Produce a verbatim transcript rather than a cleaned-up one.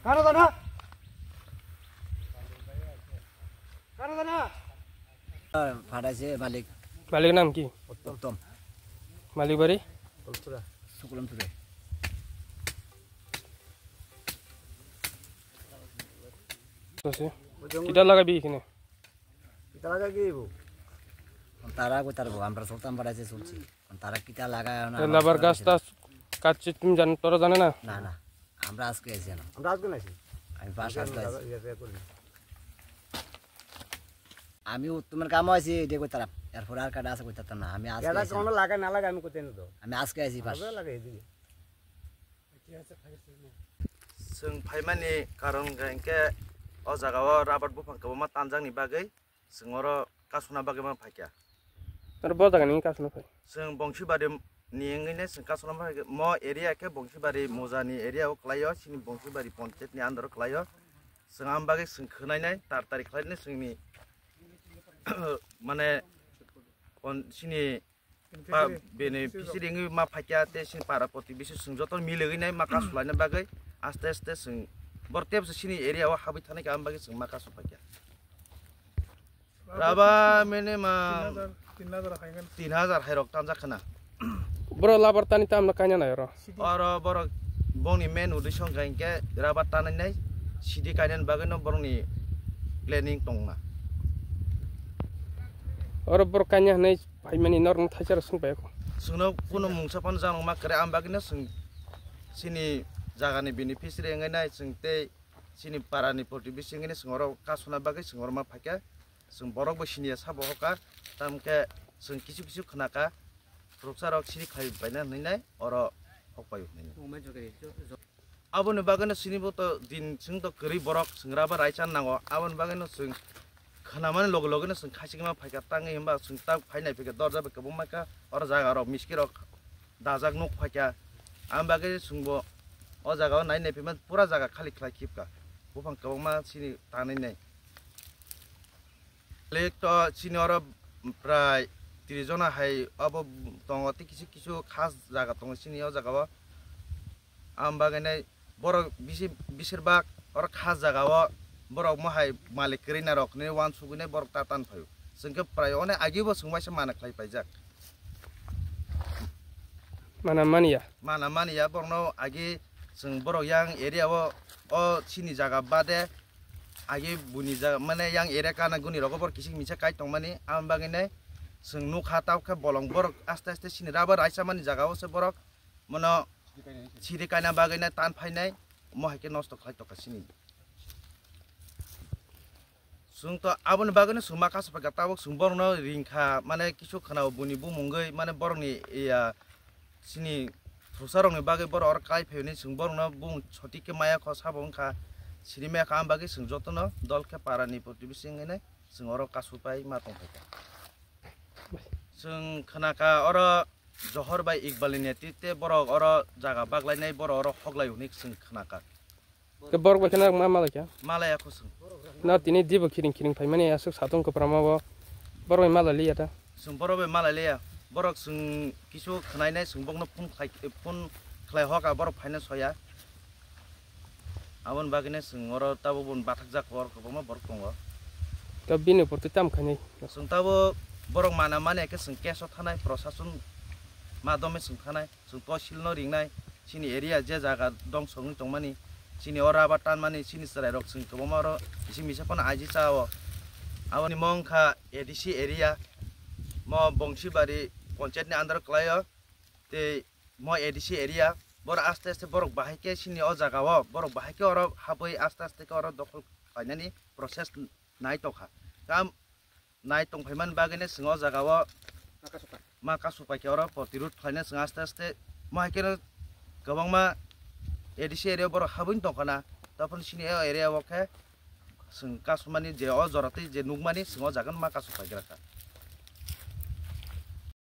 Kana jana? Kana jana? Phadaise malik. Malik nam ki? Uttom. Malik bari? Sukulam Ture. Kita lagabi kene. Kita lagabi bu. Tara ko tar bu, amra sultan phadaise sulchi. Tara kita laga na. Labar gas tas kacchi tum jan toro jane na? Na, na. Amra aske aise na. Amra aske na aise. Ami pas aske aise. Ami uttomor kamo aise, de koi tarap. Erpor ar kada asa koi tarap na. Ami aske aise. Kono laga na laga ami kote na do. Ami aske aise pas. Amra laga edi. Chwng phaimani karon hwnkhe o jaga o rubber buphang kwbangma tanjakni bagwi chwng oro kasuna bagwi ma phaikha. Aro bo jaga ni kasuna phai. Chwng Bongsibari ni wngwi nai chwng kasuna phai mo area khe Bongsibari moja ni area o kwlai o, chini Bongsibari ponchayat ni under o kwlai o. Chwng am bagwi chwng khwnai nai tar tari khlai nai chwngni mane pon-, chini Pa, bini fisiri wngwi ma phaikya, tei sini para protibesi chwng joto miligwi nai ma kasu laina bagwi aste aste chwng bor tebsa sini area o habwi thanai ka, am bagwi chwng ma kasu phaikya. Raba minimum tin hajar, tin hajar hai rok tanjak khna. Bro labar tani tamno kaina nai oro. Oro borok bongni main uddesho hwnkha hinkhe rubber tanai nai sidi kainani bagwino borokni planning tongma. Oro borok kaina hinwi phaimani norokno thaisa rok swngpaikho. Chwngno kunu mungsa phano janokma kwrwi, ang bagwino chwng chini jagani beneficiary wngwi nai chwng tei chini parani protibesi wngwi nai chwng oro kasuna bagwi chwng oro ma phaikha. Chwng borok bo siniya sabo hoka, tamkhe chwng kisu kisu khwnakha, khoroksa rok sini khlai baina hinwi nai oro hokpaio hinwi. Aboni bagwino chini bo to din chwng to kwrwi borok, chwng rubber raisa nango, aboni bagwino chwng khwnamani loge logeno chwng khachigma phaikha, tangwi hwnba chwng tak phainai phaikha, dorja bai kwbangma kha, oro jaga rok miski rok dajak nuk phaikha, aboni bagwi chwngbo o jaga o nai nai phaima pura jaga khali khlai khibkha, buphang kwbangma chini tanwi nai. Malik to chini oro prai tris jona hai obo tongo, tei kisu kisu khas jaga tongo chini o jaga o. Ang bagwi nai borok bisi, bisir bak oro khas jaga o borok mohai malik kwrwi na rok hinwi uansugwi nai borok ta tan phaio. Chwng khe prai one agi bo chwng waisa mana khlai paijak. Mana manya. Mana manya borokno agi chwng borok yang area o, o chini jaga bade agi buni jaga mane yang area kana guni rogo borok kisik misa kai tongmani. Ang bagwi nai chwng nukha tabukhe bolong borok aste aste chini rubber raisa mani jaga o se borok. Mono siri kaina bagwi na tan phainai, mo hai khe nosto khlai tongkha sini. Chwng to aboni bagwino chwng ma kasu phaikha, tabuk chwng borokno ringkha, mane kisu khwnao buni bumungwi, mane borokni iya sini thusarokni bagwi borok oro kai phaiyoni, chwng borokno bumung sotik khe maya kho sabo wngkha, siri maya kha, am bagwi chwng jotono dol khe parani protibesi wngwi nai chwng oro kasu pai ma tong phaikha. Chwng khwnakha oro Johor bai Iqbal ni netritwe borok oro jaga baglainai, borok oro hoklai hwnwi chwng khwnakha. Tei borok bai kheno ma malai kha? Malai ya kho chwng. Na tini dibo khiring khiring phaimani aswk satung kwpram o bo borok bai malai liya ta? Chwng borok bai malai liya. Borok chwng kisu khwnainai, chwng bokno phone khlai, phone khlai hoka borok phaina soya. Aboni bagwino chwng oro tabuk bo bathakjak, oro kwbangma borok tongo. To bini upor twi tamo khainai? Chwng tabuk borok mana mani khe chwng case o thanai, prosason madome chwng thanai, chwng tosilno ringnai, chini area je jaga dongso wngwi tongmani, chini o rubber tanmani, chini chwrairok chwng kwbangma oro bising bisa phano aiji cha o. Aboni mung kha A D C area, mo Bongsibari ponchayat ni under o kwlaio, tei mo A D C area, borok aste aste borok bahai khe chini o jaga o, borok bahai khe oro habwi aste aste khe oro dokhol khlainani process nai tongkha. Kam nai tongphaimani bagwino chwng o jaga o ma kasu pai khe oro protirud khlaina chwng aste aste mo hai kheno kwbangma A D C area o borok habwi tongkha na, tei phano chini o area o khe chwng kasumani je o jora tei je nukmani chwng o jaga no ma kasu paigra kha.